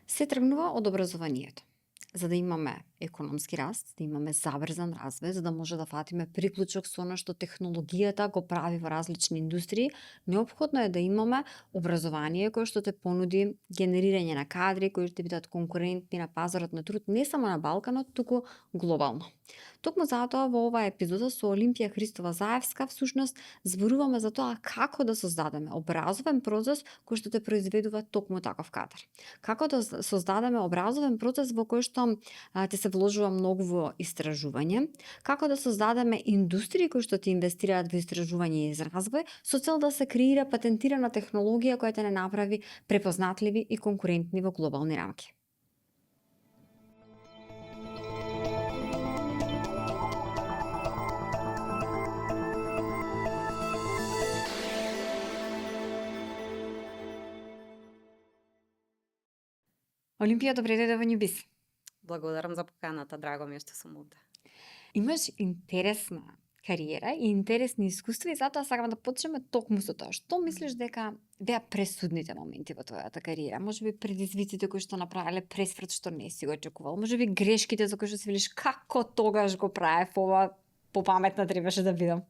Се тргнува од образованието. За да имаме економски раст, да имаме забрзан развој, за да може да фатиме приклучок со она што технологијата го прави во различни индустрии, неопходно е да имаме образование кое што те понуди генерирање на кадри кои ќе бидат конкурентни на пазарот на труд не само на Балканот, туку глобално. Токму затоа во оваа епизода со Олимпија Христова Заевска всушност зборуваме за тоа како да создадеме образовен процес кој што те произведува токму таков кадар. Како да создадеме образовен процес во кој што те се вложува многу во истражување, како да создадеме индустрии кои што ти инвестираат во истражување и развој со цел да се креира патентирана технологија која ќе не направи препознатливи и конкурентни во глобални рамки. Олимпија, добре дојде во Њубис. Благодарам за поканата, драго ми е што сум овде. Имаш интересна кариера и интересни искуства и затоа сакам да почнеме токму со тоа. Што мислиш дека беа пресудните моменти во твојата кариера? Можеби предизвиците кои што направиле пресврт што не си го очекувал? Можеби грешките за кои што си велиш како тогаш го правев ова, попаметна требаше да бидам.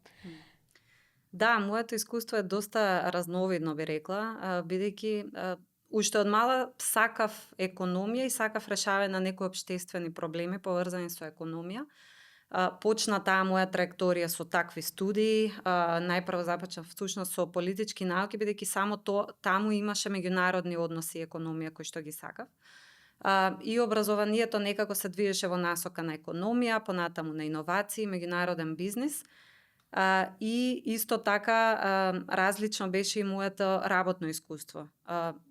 Да, моето искуство е доста разновидно, би рекла, бидејќи уште од мала сакав економија и сакав решавање на некои општествени проблеми поврзани со економија. Почна таа моја траекторија со такви студии, најпрво започнав всушност со политички науки, бидејќи само таму имаше меѓународни односи и економија кои што ги сакав. И образованието некако се движеше во насока на економија, понатаму на иновации, меѓународен бизнис. И исто така различно беше и моето работно искуство.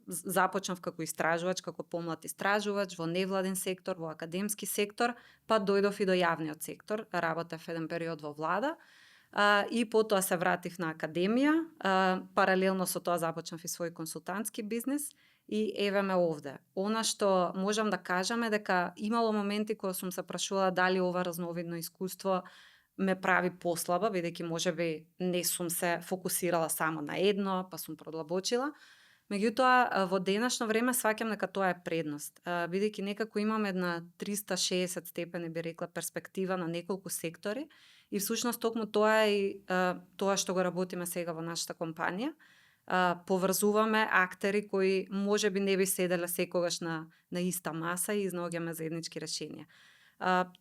Започнав како истражувач, како помлад истражувач во невладен сектор, во академски сектор, па дојдов и до јавниот сектор, работев еден период во влада и потоа се вратив на академија, паралелно со тоа започнав и свој консултантски бизнис и еве ме овде. Она што можам да кажам е дека имало моменти кога сум се прашувала дали ова разновидно искуство ме прави послаба, бидејќи можеби не сум се фокусирала само на едно, па сум продлабочила. Меѓутоа, во денешно време сваќам дека тоа е предност, бидејќи некако имам една 360 степени, би рекла, перспектива на неколку сектори и всушност токму тоа е и тоа што го работиме сега во нашата компанија. Поврзуваме актери кои можеби не би седеле секогаш на иста маса и изнаоѓаме заеднички решенија.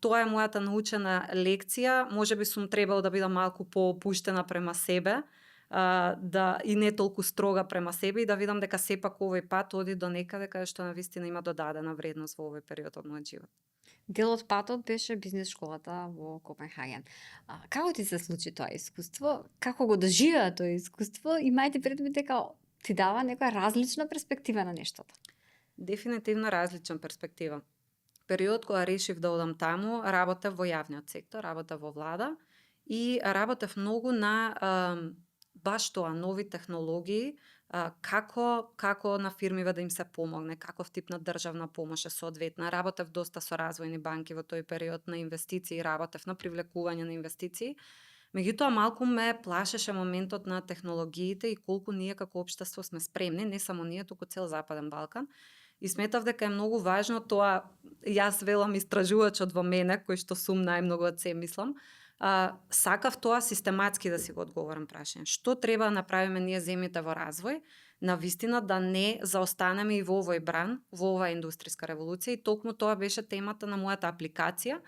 Тоа е мојата научена лекција, можеби сум требал да бидам малку поопуштена према себе, да и не толку строга према себе и да видам дека сепак овој пат оди до некаде каде што навистина има додадена вредност во овој период од мојот живот. Дел од патот беше бизнес школата во Копенхаген. Како ти се случи тоа искуство? Како го доживеа тоа искуство? Имајте предвид дека ти дава некоја различна перспектива на нештата. Дефинитивно различна перспектива. Период кога решив да одам таму, работев во јавниот сектор, работев во влада и работев многу на баш тоа, нови технологии, како на фирмиве да им се помогне, каков тип на државна помош е соодветна. Работев доста со развојни банки во тој период на инвестиции, работев на привлекување на инвестиции. Меѓутоа малку ме плашеше моментот на технологиите и колку ние како општество сме спремни, не само ние, туку цел Западен Балкан. И сметав дека е многу важно тоа, јас велам истражувачот во мене, кој што сум најмногу од се мислам, сакав тоа систематски да си го одговорам прашање. Што треба да направиме ние земјите во развој, на вистина да не заостанеме и во овој бран, во оваа индустријска револуција и токму тоа беше темата на мојата апликација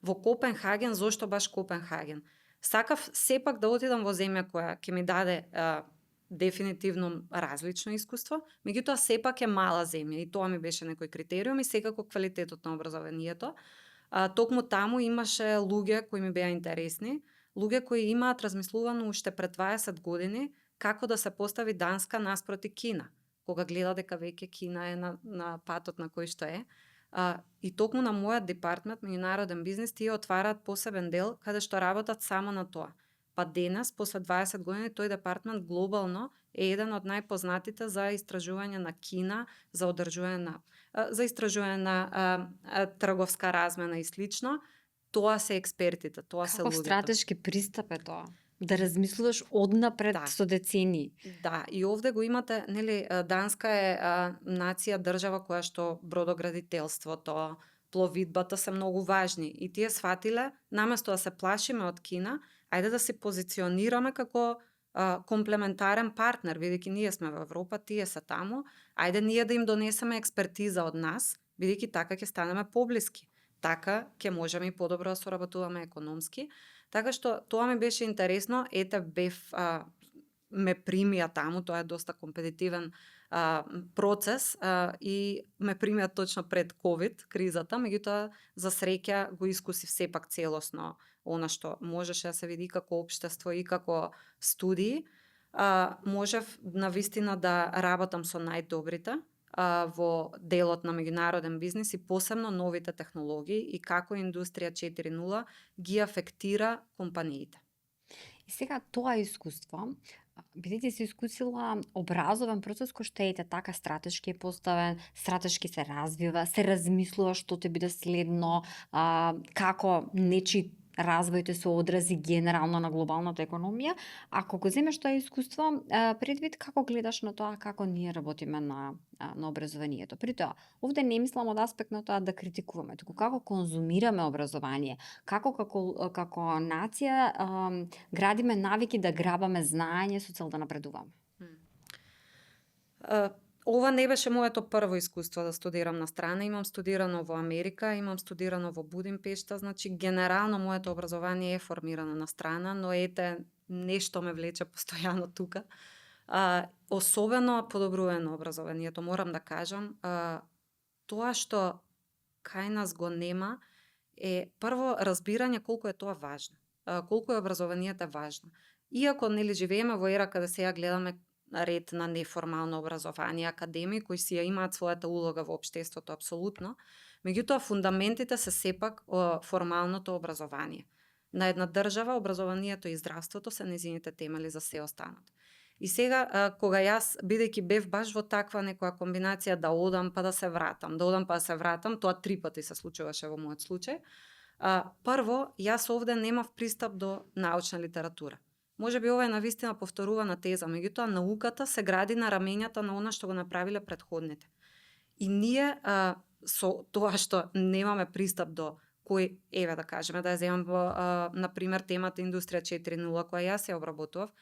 во Копенхаген. Зошто баш Копенхаген? Сакав сепак да отидам во земја која ќе ми даде дефинитивно различно искуство, меѓутоа сепак е мала земја и тоа ми беше некој критериум и секако квалитетот на образованието. Токму таму имаше луѓе кои ми беа интересни, луѓе кои имаат размислувано уште пред 20 години како да се постави Данска наспроти Кина, кога гледа дека веќе Кина е на патот на кој што е. И токму на мојот департмент, меѓународен бизнис, тие отвараат посебен дел каде што работат само на тоа. Па денес, после 20 години, тој департмент глобално е еден од најпознатите за истражување на Кина, за истражување на трговска размена и слично. Тоа се експертите, тоа се Каков луѓето. стратешки пристап е тоа? Да размислуваш однапред Да. со децении. Да, и овде го имате, нели, Данска е нација, држава која што бродоградителството, пловидбата се многу важни и тие сватиле, наместо да се плашиме од Кина, ајде да се позиционираме како комплементарен партнер, бидејќи ние сме во Европа, тие се таму, ајде ние да им донесеме експертиза од нас, бидејќи така ќе станеме поблиски. Така ќе можеме и подобро да соработуваме економски. Така што тоа ми беше интересно, ете бев ме примија таму, тоа е доста компетитивен процес и ме примија точно пред ковид кризата, меѓутоа за среќа го искусив сепак целосно она што можеше да се види како општество и како студии. Можев навистина да работам со најдобрите во делот на меѓународен бизнис и посебно новите технологии и како индустрија 4.0 ги афектира компаниите. И сега тоа искуство, бидејќи си искусила образовен процес кој што ете така стратешки е поставен, стратешки се развива, се размислува што ќе биде следно, како нечи развој ќе се одрази генерално на глобалната економија. Ако го земеш тоа искуство, предвид како гледаш на тоа како ние работиме на образованието. При тоа, овде не мислам од аспект на тоа да критикуваме, туку како конзумираме образование, како нација градиме навики да грабаме знаење со цел да напредуваме. Ова не беше моето прво искуство да студирам на страна. Имам студирано во Америка, имам студирано во Будимпешта, значи генерално моето образование е формирано на страна, но ете нешто ме влече постојано тука. Особено подобрување на образованието, морам да кажам, тоа што кај нас го нема е прво разбирање колку е тоа важно. Колку е образованието важно. Иако нели живееме во ера каде сега гледаме ред на неформално образование, академии кои си ја имаат својата улога во општеството апсолутно, меѓутоа фундаментите се сепак формалното образование. На една држава образованието и здравството се нејзините темели за се останато. И сега, кога јас, бидејќи бев баш во таква некоја комбинација да одам па да се вратам, тоа 3 пати се случуваше во мојот случај, прво, јас овде немав пристап до научна литература. Може би ова е навистина повторувана теза, меѓутоа науката се гради на рамењата на она што го направиле претходните. И ние со тоа што немаме пристап до кој, еве да кажеме, да ја земам на пример темата индустрија 4.0 која јас ја обработував,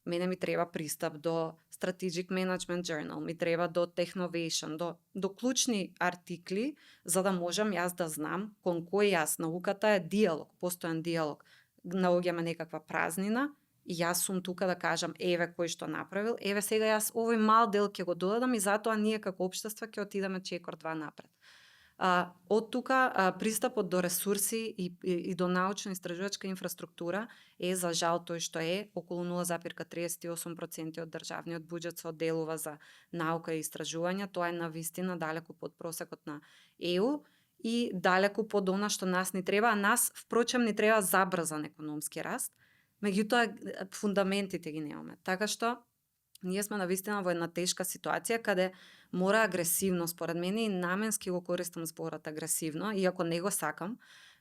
мене ми треба пристап до Strategic Management Journal, ми треба до Technovation, до клучни артикли, за да можам јас да знам кон кој јас, науката е диалог, постојан диалог. Наоѓаме некаква празнина, и јас сум тука да кажам, еве кој што направил, еве сега јас овој мал дел ќе го додадам и затоа ние како општество ќе отидеме чекор 2 напред. Од тука пристапот до ресурси и до научно-истражувачка инфраструктура е за жал тој што е, околу 0,38% од државниот буџет се одделува за наука и истражување, тоа е навистина далеку под просекот на ЕУ и далеку под она што нас ни треба, а нас впрочем ни треба забрзан економски раст, меѓутоа фундаментите ги немаме. Така што ние сме навистина во една тешка ситуација каде мора агресивно, според мене, и наменски го користам зборот агресивно, иако не го сакам.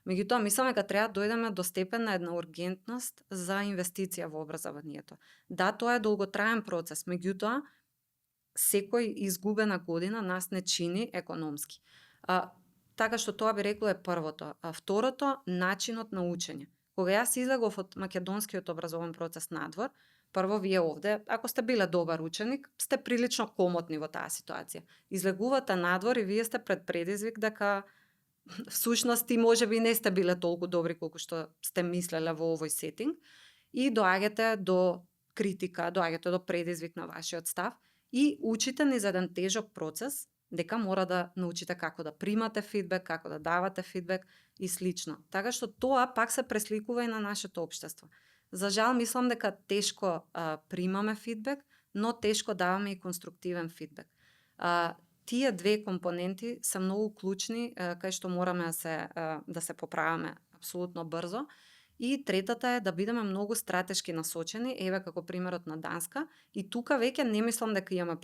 Меѓутоа мислам дека треба да дојдеме до степен на една ургентност за инвестиција во образованието. Да, тоа е долготраен процес, меѓутоа секој изгубена година нас не чини економски. Така што тоа би рекла е првото. Второто, начинот на учење. Кога јас излегов од македонскиот образовен процес надвор, прво вие овде, ако сте биле добар ученик, сте прилично комотни во таа ситуација. Излегувате надвор и вие сте пред предизвик дека всушност и можеби не сте биле толку добри колку што сте мислеле во овој сетинг и доаѓате до критика, доаѓате до предизвик на вашиот став и учите низ еден тежок процес дека мора да научите како да примате фидбек, како да давате фидбек и слично. Така што тоа пак се пресликува и на нашето општество. За жал мислам дека тешко примаме фидбек, но тешко даваме и конструктивен фидбек. Тие две компоненти се многу клучни кај што мораме да се поправаме апсолутно брзо. И третата е да бидеме многу стратешки насочени, еве како примерот на Данска, и тука веќе не мислам дека имаме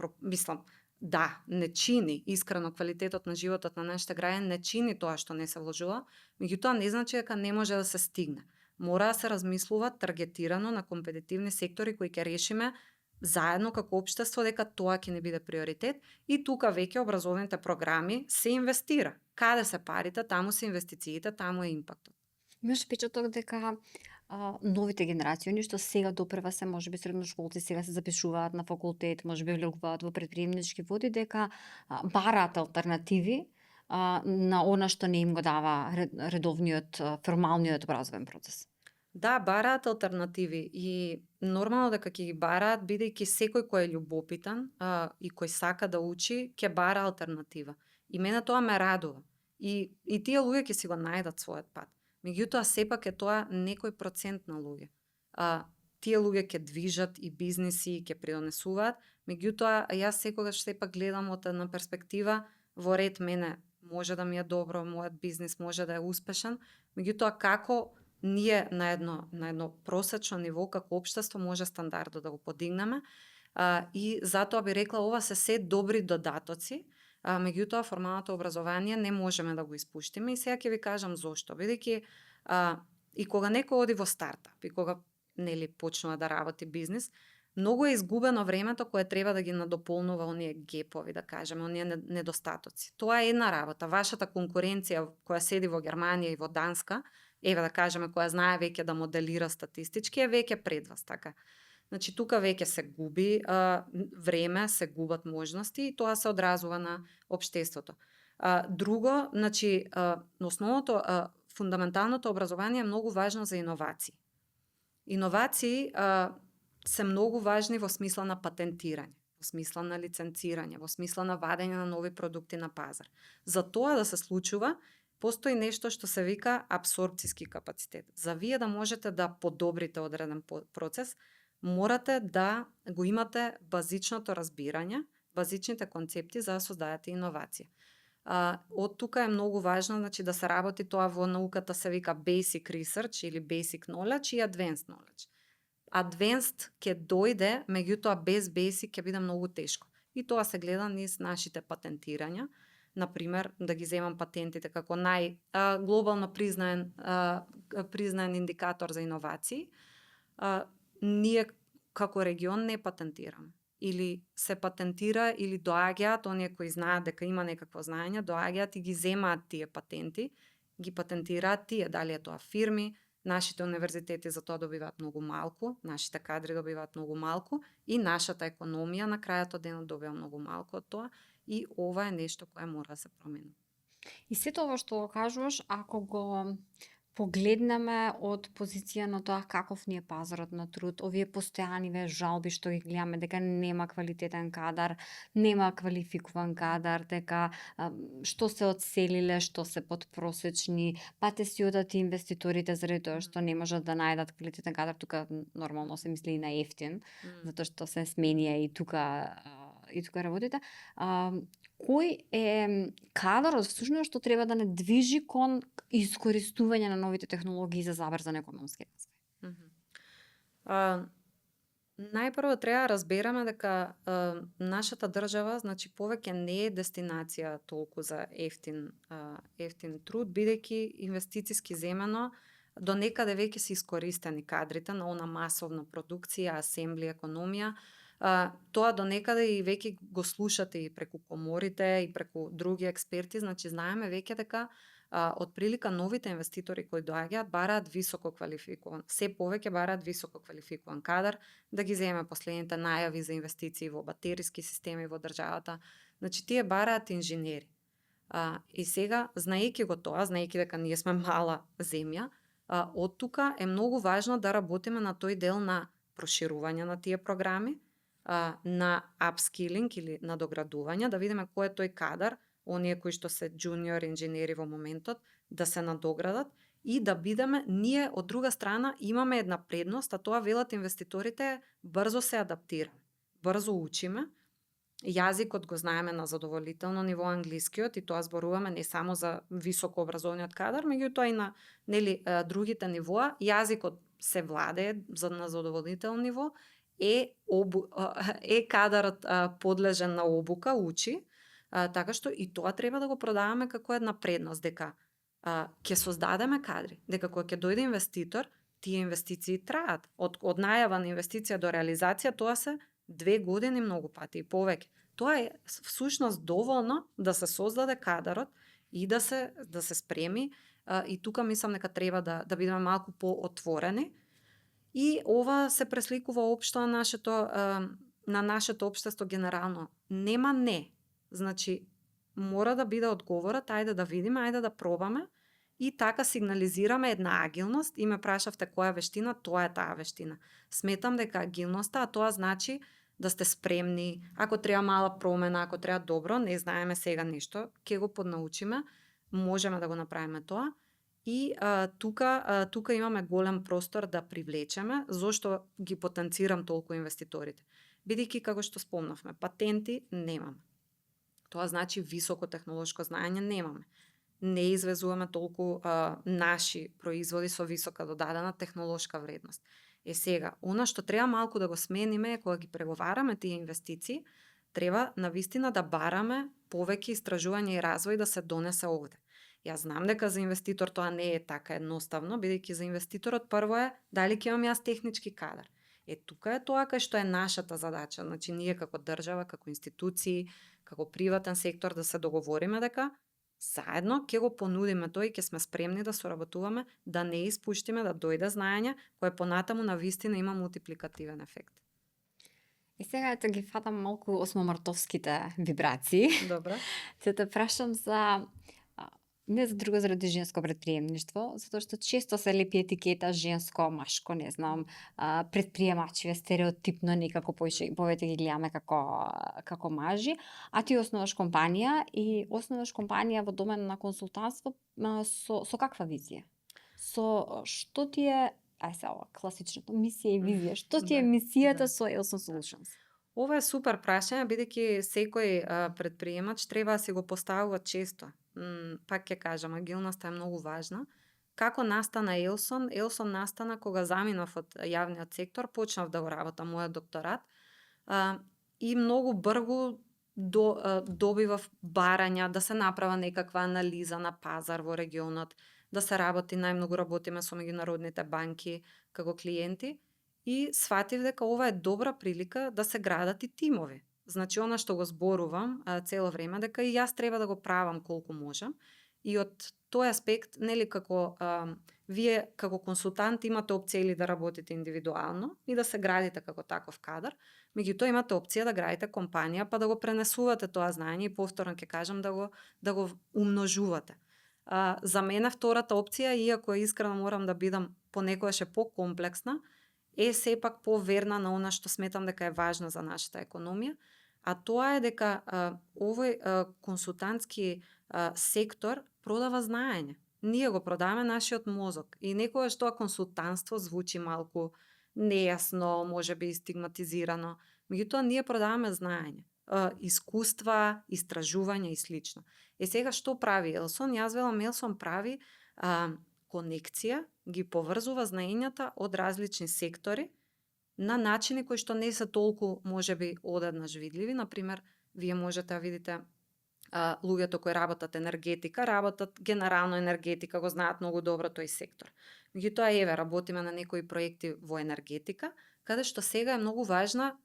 да, не чини искрено квалитетот на животот на нашите граѓани, не чини тоа што не се вложува, меѓутоа не значи дека не може да се стигне. Мора да се размислува таргетирано на компетитивни сектори кои ќе решиме заедно како општество дека тоа ќе не биде приоритет и тука веќе образовните програми се инвестира. Каде се парите, таму се инвестициите, таму е импактот. Имаш впечаток дека новите генерации, они што сега допрва се можеби средношколци, сега се запишуваат на факултет, можеби влегуваат во предприемнички води, дека бараат алтернативи на она што не им го дава редовниот, формалниот образовен процес. Да, бараат алтернативи и нормално дека ќе ги бараат бидејќи секој кој е љубопитен и кој сака да учи, ќе бара алтернатива. И мене тоа ме радува. И тие луѓе ќе си го најдат својот пат. Меѓутоа сепак е тоа некој процент на луѓе. Тие луѓе ќе движат и бизниси, ќе придонесуваат, меѓутоа јас секогаш сепак гледам од една перспектива во ред мене може да ми е добро, мојот бизнис може да е успешен, меѓутоа како ние на едно просечно ниво како општество може стандардот да го подигнеме и затоа би рекла ова се добри додатоци, меѓутоа формалното образование не можеме да го испуштиме и сега ќе ви кажам зошто, бидејќи и кога некој оди во стартап и кога нели почнува да работи бизнис, многу е изгубено времето кое треба да ги надополнува оние гепови, да кажеме, оние недостатоци. Тоа е една работа. Вашата конкуренција која седи во Германија и во Данска, еве да кажеме, која знае веќе да моделира статистички, е веќе пред вас, така. Значи тука веќе се губи време, се губат можности и тоа се одразува на општеството. Друго, значи основното фундаменталното образование е многу важно за иновации. Иновации се многу важни во смисла на патентирање, во смисла на лиценцирање, во смисла на вадење на нови продукти на пазар. За тоа да се случува, постои нешто што се вика апсорбцијски капацитет. За вие да можете да подобрите одреден процес, морате да го имате базичното разбирање, базичните концепти за да создадете иновација. Од тука е многу важно, значи, да се работи тоа во науката се вика basic research или basic knowledge и advanced knowledge. Advanced ќе дојде, меѓутоа без basic ќе биде многу тешко. И тоа се гледа низ нашите патентирања. Например, да ги земам патентите како глобално признаен индикатор за иновации. Ние како регион не патентираме. Или се патентира, или доаѓаат оние кои знаат дека има некакво знаење, доаѓаат и ги земаат тие патенти, ги патентираат тие, дали е тоа фирми, нашите универзитети за тоа добиваат многу малку, нашите кадри добиваат многу малку и нашата економија на крајот од денот добива многу малку од тоа и ова е нешто кое мора да се промени. И сето ова што го кажуваш, ако го погледнеме од позиција на тоа каков ни е пазарот на труд, овие постојаниве жалби што ги гледаме дека нема квалитетен кадар, нема квалификуван кадар, дека што се одселиле, што се подпросечни, па те си одат и инвеститорите заради тоа што не можат да најдат квалитетен кадар, тука нормално се мисли и на ефтин, затоа што се сменија и тука работите. Кој е кадарот всушност што треба да не движи кон искористување на новите технологии за забрзан економски развој? Најпрво треба да разбереме дека нашата држава, значи, повеќе не е дестинација толку за ефтин труд, бидејќи инвестициски земено до некаде веќе се искористени кадрите на она масовна продукција, асембли, економија. Тоа до некаде и веќе го слушате и преку коморите и преку други експерти, значи знаеме веќе дека од прилика новите инвеститори кои доаѓаат бараат високо квалификуван, се повеќе бараат високо квалификуван кадар, да ги земеме последните најави за инвестиции во батериски системи во државата, значи тие бараат инженери. И сега, знаејќи го тоа, знаејќи дека ние сме мала земја, од тука е многу важно да работиме на тој дел на проширување на тие програми, на upskilling или надоградување, да видиме кој е тој кадар, оние кои што се джуниор инженери во моментот, да се надоградат и да бидеме, ние од друга страна имаме една предност, а тоа велат инвеститорите, брзо се адаптираме, брзо учиме, јазикот го знаеме на задоволително ниво англискиот и тоа зборуваме не само за високо образовниот кадар, меѓутоа и на другите нивоа, јазикот се владее на задоволително ниво, е кадарот подлежен на обука, учи, така што и тоа треба да го продаваме како една предност, дека ќе создадеме кадри, дека кога ќе дојде инвеститор, тие инвестиции траат. Од најава на инвестиција до реализација тоа се 2 години многу пати и повеќе. Тоа е всушност доволно да се создаде кадарот и да се спреми, и тука мислам дека треба да бидеме малку поотворени. И ова се пресликува општо на нашето општество генерално. Нема не. Значи, мора да биде одговорот, ајде да видиме, ајде да пробаме, и така сигнализираме една агилност. И ме прашавте која вештина, тоа е таа вештина. Сметам дека агилноста, а тоа значи да сте спремни, ако треба мала промена, ако треба добро, не знаеме сега нешто, ќе го поднаучиме, можеме да го направиме тоа. И тука имаме голем простор да привлечеме. Зошто ги потенцирам толку инвеститорите? Бидејќи, како што спомнавме, патенти немаме. Тоа значи високо технолошко знаење немаме. Не извезуваме толку наши производи со висока додадена технолошка вредност. Сега, она што треба малку да го смениме е кога ги преговараме тие инвестиции, треба навистина да бараме повеќе истражување и развој да се донесе овде. Јас знам дека за инвеститор тоа не е така едноставно, бидејќи за инвеститорот прво е дали ќе имам јас технички кадар. Тука е тоа кај што е нашата задача, значи ние како држава, како институции, како приватен сектор да се договориме дека заедно ќе го понудиме тој и ќе сме спремни да соработуваме, да не испуштиме да дојде знаење кое понатаму навистина има мултипликативен ефект. И сега ето ги фатам малку осмомартовските вибрации. Добро. Ќе те прашам за не за друго, заради женско предприемништво, затоа што често се лепи етикета женско, машко, не знам, предприемачиве стереотипно некако повеќе ги гледаме како мажи, а ти основаш компанија и основаш компанија во домен на консултантство со каква визија? Со што ти е, класичното мисија и визија, што ти е мисијата со Elson Solutions? Ова е супер прашање, бидејќи секој предприемач треба да си го поставува често. Пак ќе кажам, агилноста е многу важна. Како настана Елсон? Елсон настана кога заминав од јавниот сектор, почнав да го работам мојот докторат, и многу брзо добивав барања да се направа некаква анализа на пазар во регионот, да се работи, најмногу работиме со меѓународните банки како клиенти, и сватив дека ова е добра прилика да се градат и тимови. Значи, она што го зборувам цело време, дека и јас треба да го правам колку можам. И од тој аспект, нели, како вие како консултант имате опција или да работите индивидуално и да се градите како таков кадар, меѓутоа имате опција да градите компанија, па да го пренесувате тоа знаење и повторно ќе кажам да го умножувате. За мене втората опција, иако искрено морам да бидам понекогаш покомплексна, е сепак поверна на она што сметам дека е важно за нашата економија, а тоа е дека овој консултантски сектор продава знаење. Ние го продаваме нашиот мозок и некогаш тоа консултантство звучи малку нејасно, можеби стигматизирано, меѓутоа ние продаваме знаење, искуства, истражувања и слично. Сега што прави Елсон? Јас велам, Елсон прави конекција, ги поврзува знаењата од различни сектори на начини кои што не се толку можеби одеднаш видливи. Например, вие можете да видите луѓето кои работат енергетика, работат генерално енергетика, го знаат многу добро тој сектор. Меѓутоа, работиме на некои проекти во енергетика, каде што сега е многу важна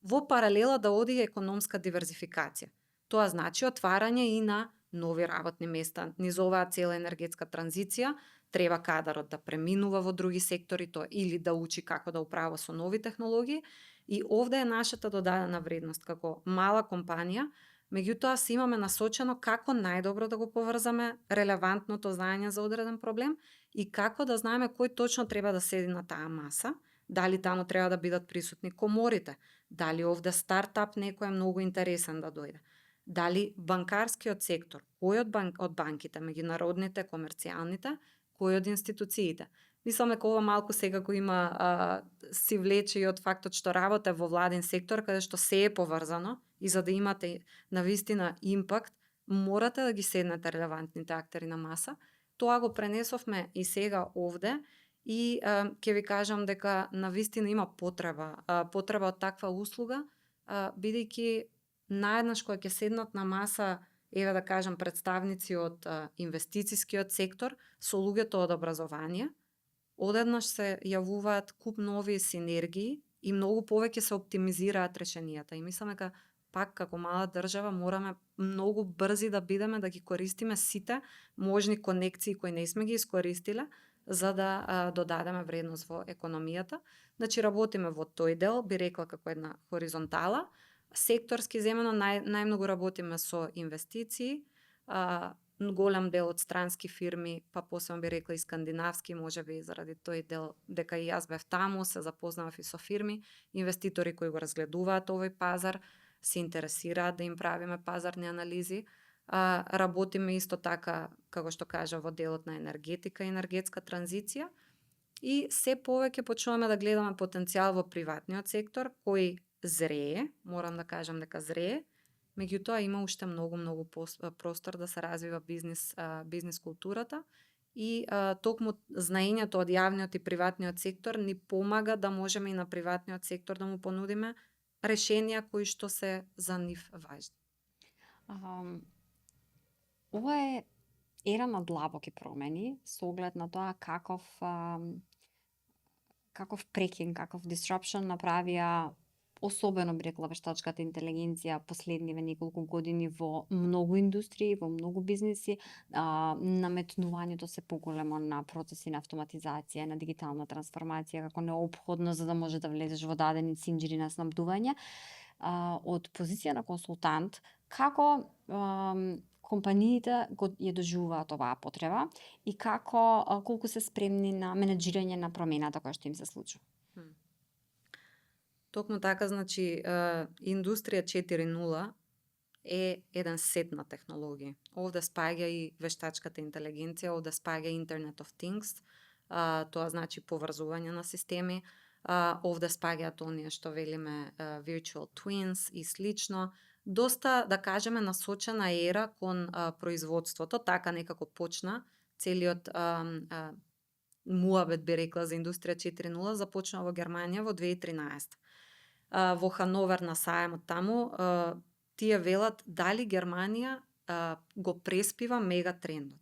во паралела да оди економска диверзификација. Тоа значи отварање и на нови работни места. Низ оваа цела енергетска транзиција треба кадарот да преминува во други сектори, тоа или да учи како да управува со нови технологии, и овде е нашата додадена вредност како мала компанија. Меѓутоа се имаме насочено како најдобро да го поврзаме релевантното знаење за одреден проблем и како да знаеме кој точно треба да седи на таа маса, дали таму треба да бидат присутни коморите, дали овде стартап некој е многу интересен да дојде, дали банкарскиот сектор, кој од банките, меѓународните, комерцијалните, кој од институциите. Мислам дека ова малку сега го има си влече и од фактот што работе во владин сектор, каде што се е поврзано, и за да имате навистина импакт, морате да ги седнете релевантните актери на маса. Тоа го пренесовме и сега овде, и ќе ви кажам дека навистина има потреба од таква услуга, бидејќи наеднаш кога ќе седнат на маса, да кажам, представници од инвестицискиот сектор со луѓето од образование, одеднаш се јавуваат куп нови синергии и многу повеќе се оптимизираат решенијата. И мислам дека пак како мала држава мораме многу брзи да бидеме да ги користиме сите можни конекции кои не сме ги искористиле за да додадеме вредност во економијата. Значи работиме во тој дел, би рекла како една хоризонтала. Секторски земено најмногу работиме со инвестиции, голем дел од странски фирми, па посебно би рекла и скандинавски, можеби заради тој дел дека и јас бев таму, се запознавав и со фирми, инвеститори кои го разгледуваат овој пазар, се интересираат да им правиме пазарни анализи. Работиме исто така, како што кажа, во делот на енергетика и енергетска транзиција и се повеќе почнуваме да гледаме потенцијал во приватниот сектор кој зрее, морам да кажам дека зрее, меѓутоа има уште многу простор да се развива бизнис културата и токму знаењето од јавниот и приватниот сектор ни помага да можеме и на приватниот сектор да му понудиме решенија кои што се за нив важни. Ова е ера на длабоки промени со оглед на тоа каков прекин, каков disruption направија особено би рекла вештачката интелигенција последниве неколку години во многу индустрии, во многу бизниси, наметнувањето се поголемо на процеси на автоматизација, на дигитална трансформација како неопходно за да може да влезеш во дадени синџири на снабдување. Од позиција на консултант, како компаниите ја доживуваат оваа потреба и колку се спремни на менеджирање на промената која што им се случува? Токму така, значи, индустрија 4.0 е еден сет на технологии. Овде спаѓа и вештачката интелигенција, овде спаѓа Internet of Things, тоа значи поврзување на системи, овде спаѓаат оние што велиме virtual twins и слично. Доста, да кажеме, насочена ера кон производството, така некако почна целиот муабет, би рекла, за индустрија 4.0 започна во Германија во 2013. Во Хановер на сајмот таму, тие велат дали Германија го преспива мегатрендот.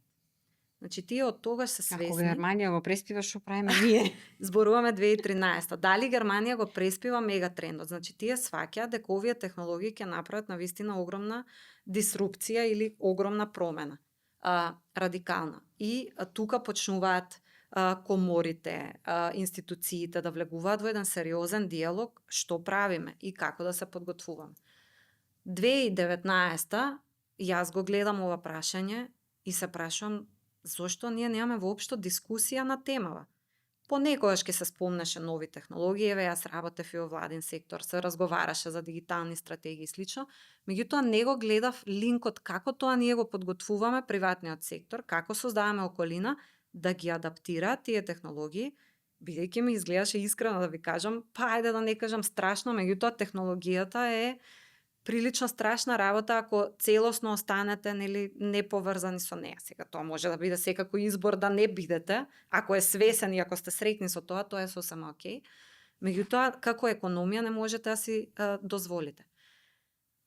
Значи тие од тогаш се свесни. Ако Германија го преспива, што правиме ние? Зборуваме 2013. Дали Германија го преспива мегатрендот? Значи тие сваќаат дека овие технологии ќе направат навистина огромна дисрупција или огромна промена, радикална. И тука почнуваат коморите, институциите да влегуваат во еден сериозен диалог што правиме и како да се подготвуваме. 2019 јас го гледам ова прашање и се прашувам зошто ние немаме воопшто дискусија на темава. Понекогаш ќе се спомнеше нови технологии, еве јас работев и во владин сектор, се разговараше за дигитални стратегии и слично, меѓутоа не го гледав линкот како тоа ние го подготвуваме приватниот сектор, како создаваме околина да ги адаптираат тие технологии, бидејќи ми изгледаше искрено да ви кажам, па ајде да не кажам страшно, меѓутоа технологијата е прилично страшна работа ако целосно останете неповрзани со неа. Сега тоа може да биде секако избор да не бидете, ако е свесен и ако сте среќни со тоа, тоа е сосема окей. Меѓутоа како економија не можете да си дозволите.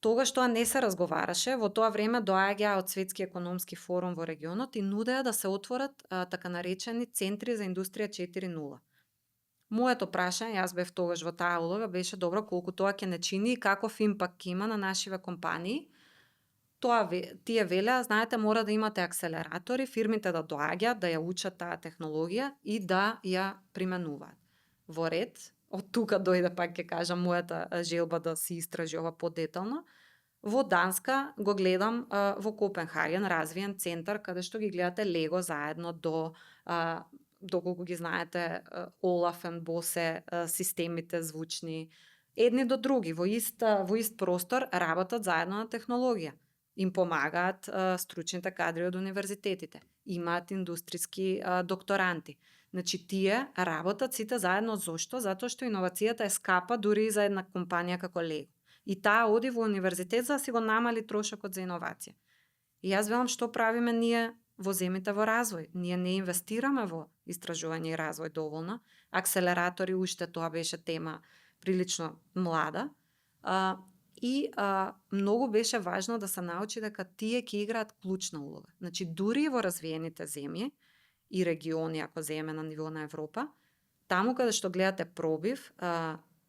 Тогаш тоа не се разговараше, во тоа време доаѓа од Светски економски форум во регионот и нудеа да се отворат така наречени центри за индустрија 4.0. Моето прашање, јас бев тогаш во таа улога, беше добро колку тоа ќе не чини и каков импакт има на нашиве компании. Тие велеа, знаете, мора да имате акселератори, фирмите да доаѓаат, да ја учат таа технологија и да ја применуваат. Во ред, од тука дојде, пак ќе кажам, мојата желба да се истражи ова подетално. Во Данска го гледам во Копенхаген развиен центар каде што ги гледате Лего заедно доколку ги знаете Олаф and Босе системите звучни, едни до други во ист простор работат заедно на технологија. Им помагаат стручните кадри од универзитетите. Имаат индустријски докторанти. Значи тие работат сите заедно. Зошто? Затоа што иновацијата е скапа дури и за една компанија како Лего. И таа оди во универзитет за да си го намали трошокот за иновација. И јас велам што правиме ние во земите во развој. Ние не инвестираме во истражување и развој доволно. Акселератори уште тоа беше тема прилично млада. Многу беше важно да се научи дека тие ќе играат клучна улога. Значи дури во развиените земји и региони, ако земеме на ниво на Европа, таму каде што гледате пробив,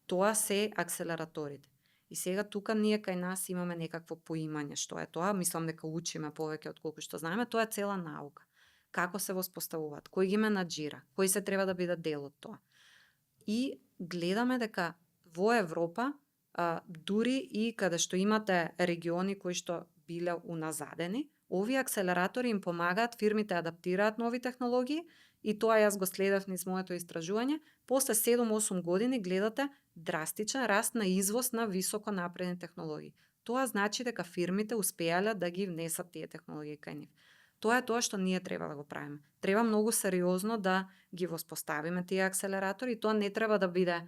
тоа се акселераторите. И сега тука ние кај нас имаме некакво поимање што е тоа, мислам дека учиме повеќе отколку што знаеме, тоа е цела наука. Како се воспоставуваат, кој ги менаџира, кои се треба да бидат дел од тоа. И гледаме дека во Европа, дури и каде што имате региони кои што биле уназадени, овие акселератори им помагаат фирмите адаптираат нови технологии и тоа јас го следев низ моето истражување. После 7-8 години гледате драстичен раст на извоз на високо напредни технологии. Тоа значи дека фирмите успеале да ги внесат тие технологии кај нив. Тоа е тоа што ние треба да го правиме. Треба многу сериозно да ги воспоставиме тие акселератори и тоа не треба да биде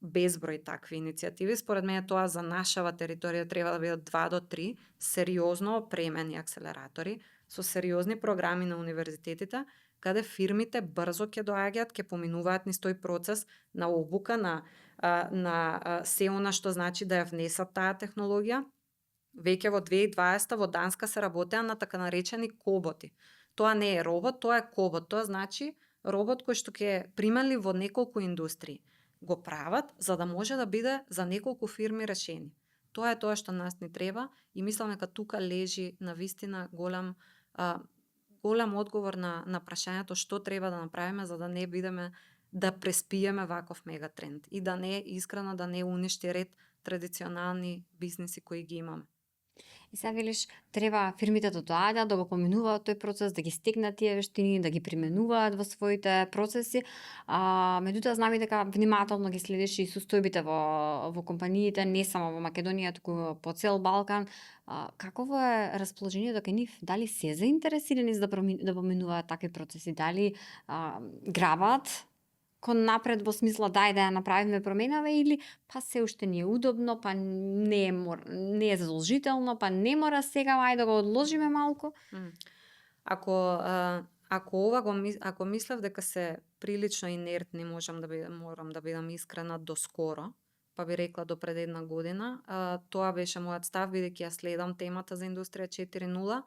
безброј такви иницијативи. Според мене тоа за нашава територија треба да бидат 2 до 3 сериозно опремени акселератори со сериозни програми на универзитетите, каде фирмите брзо ќе доаѓаат, ќе поминуваат низ тој процес на обука, на се она што значи да ја внесат таа технологија. Веќе во 2020 во Данска се работеа на така наречени коботи. Тоа не е робот, тоа е кобот. Тоа значи робот кој што ќе примали во неколку индустрии. Го прават за да може да биде за неколку фирми решени. Тоа е тоа што нас ни треба и мислам дека тука лежи навистина голем одговор на прашањето што треба да направиме за да не бидеме да преспиеме ваков мегатренд и да не искрено да не уништи ред традиционални бизниси кои ги имаме. И сега велиш, треба фирмите да доаѓаат, да го поминуваат тој процес, да ги стекнат тие вештини, да ги применуваат во своите процеси. Меѓутоа знаме дека внимателно ги следиш и состојбите во компаниите, не само во Македонија, туку по цел Балкан. Каково е расположението кај нив? Дали се заинтересирани за да поминуваат такви процеси? Дали грабат кон напред во смисла дај да ја направиме променава или па се уште не е удобно, па не е задолжително, па не мора сега, ајде да го одложиме малку. Ако мислев дека се прилично инертни, морам да бидам искрена до скоро, па би рекла до пред 1 година, тоа беше мојот став, бидејќи ја следам темата за индустрија 4.0,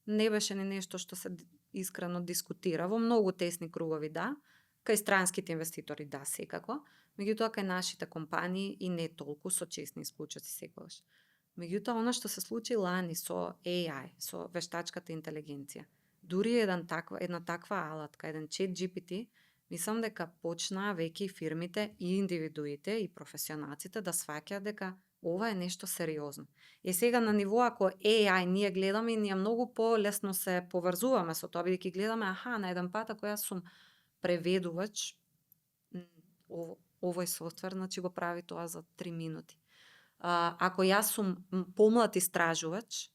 не беше ни нешто што се искрено дискутира во многу тесни кругови, да, кај странските инвеститори, да, секако, меѓутоа кај нашите компании и не толку, со честни исклучоци секогаш. Меѓутоа, она што се случи лани со AI, со вештачката интелигенција, дури една таква алатка, еден чат GPT, мислам дека почнаа веќе и фирмите, и индивидуите, и професионалците да сваќаат дека ова е нешто сериозно. И сега на ниво ако AI ние гледаме и ние многу полесно се поврзуваме со тоа, бидејќи гледаме, на еден пат ако јас сум преведувач, овој софтвер, значи го прави тоа за 3 минути. Ако јас сум помлад истражувач,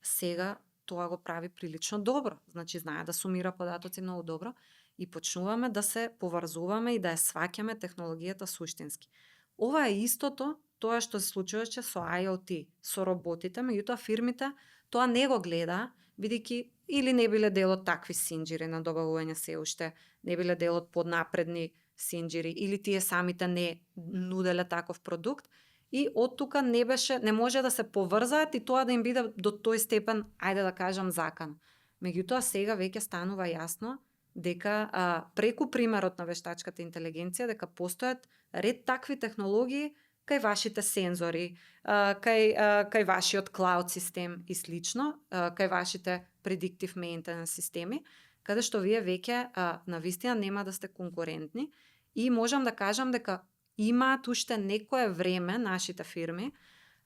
сега тоа го прави прилично добро. Значи знае да сумира податоци многу добро и почнуваме да се поврзуваме и да ја сваќаме технологијата суштински. Ова е истото тоа што се случуваше со IoT, со роботите, меѓутоа фирмите тоа не го гледаа, бидејќи или не биле дел од такви синџири на добавување се уште, не биле дел од поднапредни синџири, или тие самите не нуделе таков продукт, и од тука не може да се поврзаат и тоа да им биде до тој степен, ајде да кажам, закан. Меѓутоа сега веќе станува јасно дека преку примерот на вештачката интелигенција, дека постојат ред такви технологии кај вашите сензори, кај вашиот клауд систем и слично, кај вашите predictive maintenance системи, каде што вие веќе навистина нема да сте конкурентни и можам да кажам дека имаат уште некое време нашите фирми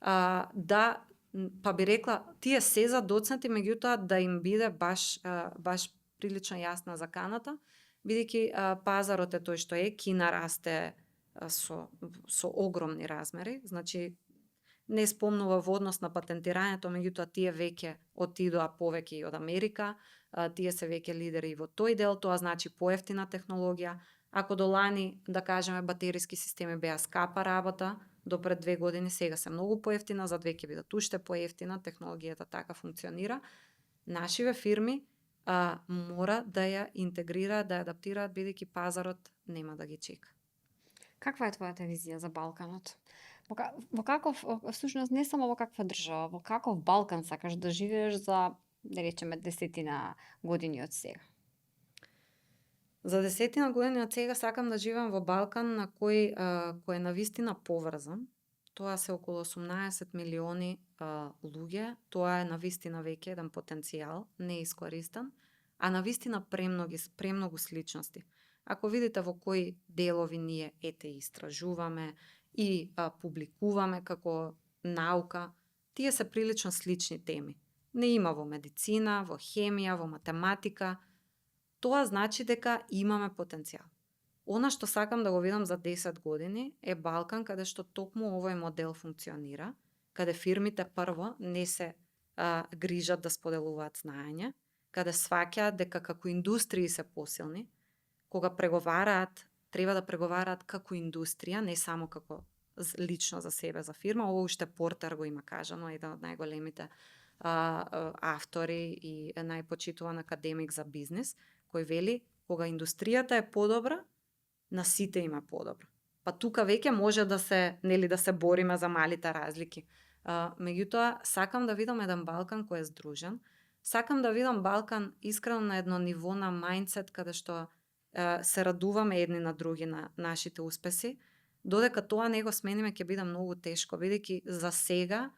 да, па би рекла, тие се задоцнати, меѓутоа да им биде баш прилично јасна заканата, бидејќи пазарот е тој што е, Кина расте со огромни размери, значи не спомнува во однос на патентирањето, меѓутоа тие веќе отидоа повеќе и од Америка, тие се веќе лидери во тој дел, тоа значи поевтина технологија. Ако до лани, да кажеме, батериски системи беа скапа работа, до пред 2 години, сега се многу поевтина, за веќе бидат уште поевтина, технологијата така функционира. Нашиве фирми мора да ја интегрираат, да ја адаптираат, бидејќи пазарот нема да ги чека. Каква е твојата визија за Балканот? Во каков, всушност не само во каква држава, во каков Балкан сакаш да живееш за, да речеме, 10 години од сега? За 10 години од сега сакам да живеам во Балкан на кој е навистина поврзан. Тоа се околу 18 милиони луѓе, тоа е навистина веќе еден потенцијал неискористен, а навистина премногу сличности. Ако видите во кои делови ние истражуваме и публикуваме како наука, тие се прилично слични теми. Не има во медицина, во хемија, во математика. Тоа значи дека имаме потенцијал. Она што сакам да го видам за 10 години е Балкан каде што токму овој модел функционира, каде фирмите прво не се грижат да споделуваат знаење, каде сваќаат дека како индустрии се посилни, кога преговараат, треба да преговараат како индустрија, не само како лично за себе, за фирма. Ово уште Портер го има кажано, еден од најголемите автори и најпочитуван академик за бизнис, кој вели, кога индустријата е подобра, на сите има подобро. Па тука веќе може да се бориме за малите разлики. Меѓутоа, сакам да видам еден Балкан кој е здружен. Сакам да видам Балкан искрено на едно ниво на мајндсет каде што се радуваме едни на други на нашите успеси. Додека тоа не го смениме, ќе биде многу тешко, бидејќи за сега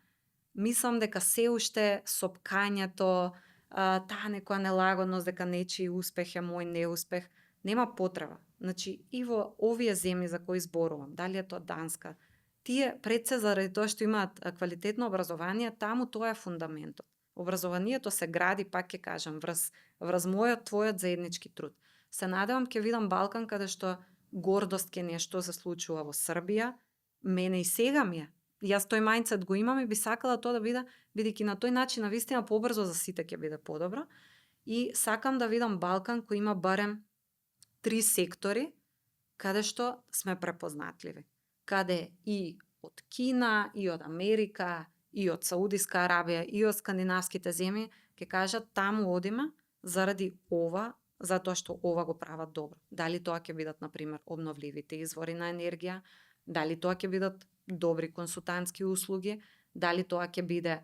мислам дека се уште сопкањето, таа некоја нелагодност дека нечи успех е мој неуспех, нема потреба. Значи, и во овие земји за кои зборувам, дали е тоа Данска, тие пред се заради тоа што имаат квалитетно образование, таму тоа е фундаментот. Образованието се гради, пак ќе кажам, врз мојот, твојот заеднички труд. Се надевам ќе видам Балкан каде што гордост ке нешто се случува во Србија, мене и сега ми е. Јас тој мајндсет го имам и би сакала тоа да биде, бидејќи на тој начин навистина побрзо за сите ќе биде подобро. И сакам да видам Балкан кој има барем 3 сектори каде што сме препознатливи. Каде и од Кина, и од Америка, и од Саудиска Арабија, и од скандинавските земји ќе кажат таму одиме заради ова, затоа што ова го прават добро. Дали тоа ќе бидат, например, обновливите извори на енергија, дали тоа ќе бидат добри консултантски услуги, дали тоа ќе биде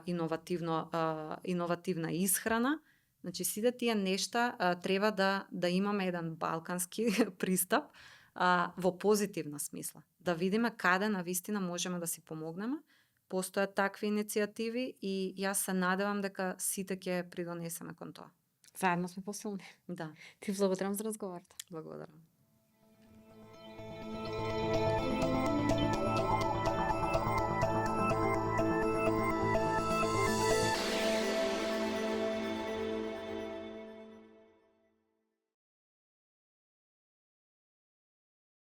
иновативна исхрана. Значи, сите тие нешта треба да имаме еден балкански пристап во позитивна смисла. Да видиме каде навистина можеме да си помогнеме. Постојат такви иницијативи и јас се надевам дека сите ќе придонесеме кон тоа. Заедно сме посилни. Да, Ти благодарам за разговорот. благодарам.